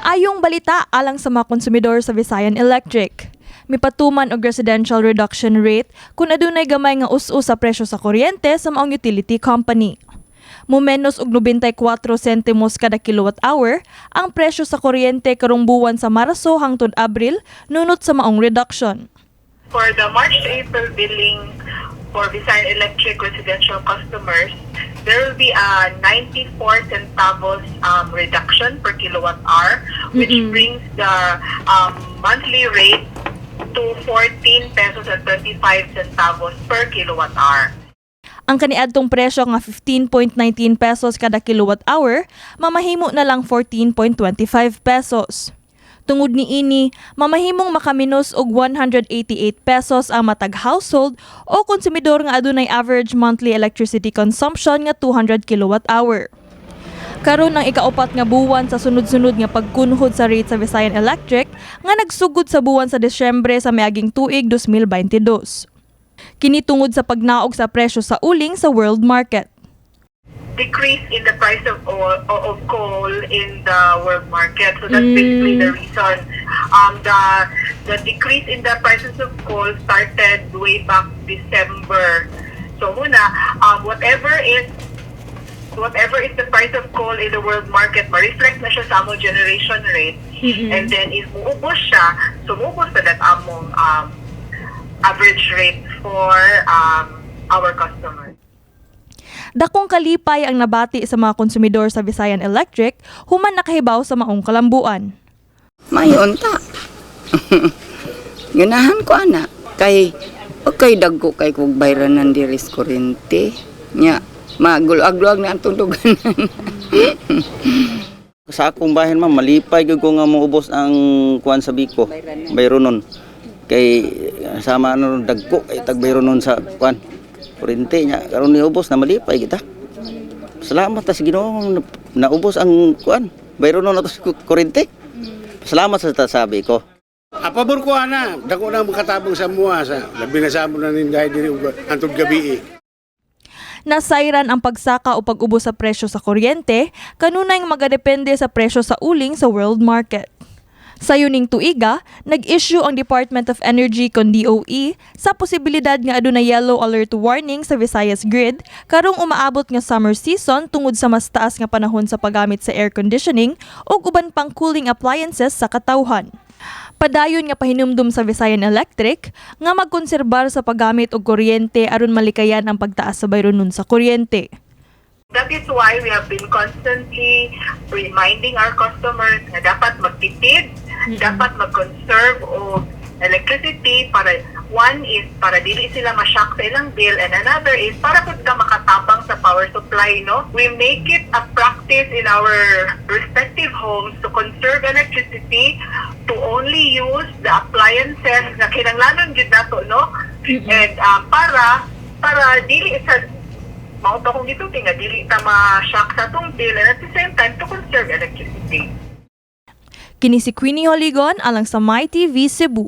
Maayong balita alang sa mga konsumidor sa Visayan Electric. Mipatuman og residential reduction rate kung adunay gamay nga us-us sa presyo sa kuryente sa maong utility company. Mumenos og 94 sentimos kada kilowatt hour ang presyo sa kuryente karong buwan sa Marso hangtod Abril nunot sa maong reduction. For the March to April billing for Visayan Electric residential customers, there will be a 94 centavos reduction per kilowatt hour, which brings the monthly rate to 14 pesos and 25 centavos per kilowatt hour. Ang kaniadtong presyo nga 15.19 pesos kada kilowatt hour, mamahimo na lang 14.25 pesos. Tungod niini, mamahimong makaminos og 188 pesos ang matag household o konsumidor nga adunay average monthly electricity consumption nga 200 kilowatt hour. Karon ang ikaupat nga buwan sa sunod-sunod nga pagkunhod sa rate sa Visayan Electric nga nagsugod sa buwan sa Disyembre sa miaging tuig 2022. Kini tungod sa pagnaog sa presyo sa uling sa world market. Decrease in the price of oil, of coal in the world market. So that's basically the reason. The decrease in the prices of coal started way back December. So muna, whatever is the price of coal in the world market, ma-reflect na siya sa among generation rate. And then if muubos siya, so muubos na that among average rate for our customers. Dakong kalipay ang nabati sa mga konsumidor sa Visayan Electric human nakahibaw sa maong kalambuan. Mayon ta. Ganahan ko ana kay okay dagko kay kog bayranan diri sa kuryente. Nya maguluag-luag na ang tundugan. Sa akong bahin, ma'am, malipay gyud ko nga moubos ang kuan sa Biko. Bayronon. Kay sama ano, dagko kay tag bayronon sa kuan. Kuryente nya karon niubos na, malipay kita. Salamat ta sa Ginoo, naubos ang kuan. Bayronon nato sa kuryente. Salamat sa sabi ko. A pabor ko ana, dako na makatabang sa mua sa labi na sa amo na ninday diri ug hantod gabi. Nasayran ang pagsaka o pag-ubos sa presyo sa kuryente, kanunay nga magadepende sa presyo sa uling sa world market. Sayo ning tuiga, nag-issue ang Department of Energy kon DOE sa posibilidad nga adunay yellow alert warning sa Visayas Grid karong umaabot nga summer season tungod sa mas taas nga panahon sa paggamit sa air conditioning ug uban pang cooling appliances sa katawhan. Padayon nga pahinumdum sa Visayan Electric nga magkonserbar sa paggamit og kuryente aron malikayan ang pagtaas sa bayronon sa kuryente. That is why we have been constantly reminding our customers na dapat magtipid, dapat mag-conserve og electricity para one is para dili sila ma-shock sa ilang bill and another is para pud ka makatabang sa power supply, no? We make it a practice in our respective homes to conserve electricity, to only use the appliances na kinanglanon gyud nato, no? And para dili sa mao to akong gisulti nga dili ta ma-shock sa atong bill and at the same time to conserve electricity. Kini si Queenie Holigon alang sa My TV Cebu.